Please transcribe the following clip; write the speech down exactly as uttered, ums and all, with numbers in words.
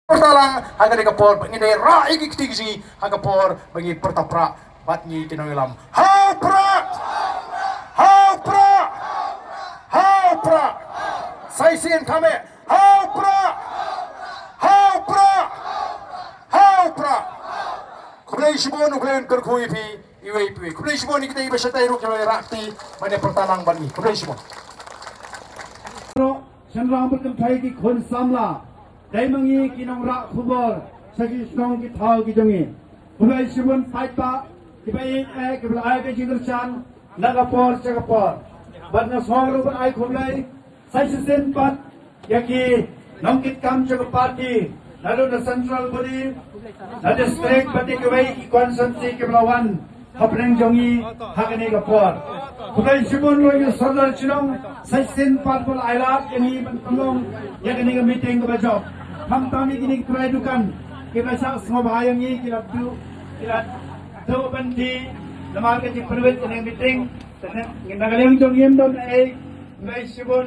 pyrta lang ha kane ka por ba ngin ïa rah ïa ki kti ki jong ngi ha ka por ba ngi pyrta prah bad ngi ki nongïalam. Ha u prah! Ha u prah! Ha u prah! Sa shisien kham eh. Ha u prah! Ha u prah! Ha u prah! Khublei shibun, U Blei un kyrkhu ïa phi iwei pa iwei. Khublei shibun ïa kita iba shatei ruh kiba la rah kti ban ïa pyrta lang bad ngi. Khublei shibun. Shynrang bad kynthei ki khun samla, dei ma ngi ki nongrah khubor sha ki shnong ki thaw ki jong ngi. Khublei shibun paidbah kiba ïeit eh, kiba la ai ka jingkyrshan na ka por sha ka por. Bad nga sngew ruh ban ai khublei sa shisien pat ïa ki nongkitkam jong ka party, naduh na central body, na district bad ïa kiwei ki constituency kiba la wan hapdeng jong ngi ha kane ka por. Khublei shibun ruh ïa u Sordar Chnong sa shisien pat ba la ai lad ïa ngi ban pynlong ïa kane ka meeting kaba jop. Khamtam ïa kine ki trai dukan kiba la shah sngewbha ïa ngi, ki la duh, ki la duh ban die namar ka jingpynwit kane ka meeting. Te na ka liang jong ngi ym don ei. Khublei shibun.